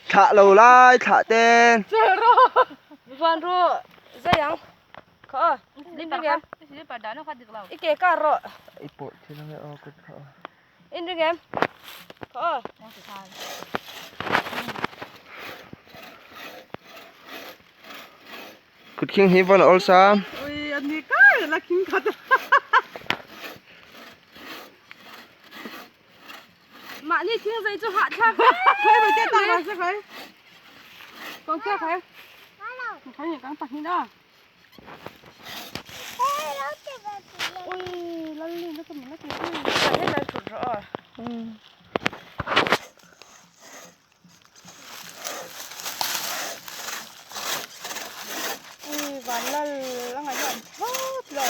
Thlah lo lai thlah ten. Van ru zai ang. Kha lim ring em. I ke kar rawh. I pawh thil ange aw kut kha. In ring em. Kha. Kut khing hi vawn a awlsam. Ui a ni kar la khing khat. Mahni thing zai chu hahthlak Khai bai te tak ma se khai. Kong che khai. Khai ni kang pahnih da. Ui lal ni na tum na ti. He lai thut rawh aw. Ui van lal a ngaihna an thlawt lo.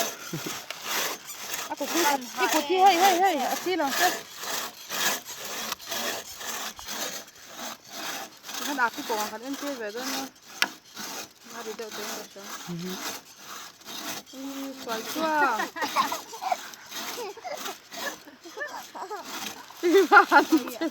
A kut hi i kut hi hei hei hei a chi lang che. Tikhan a khi kawngah kan entir ve dawn a. A ri deuh te in ka hria. Ui sual chuang. Ui van che.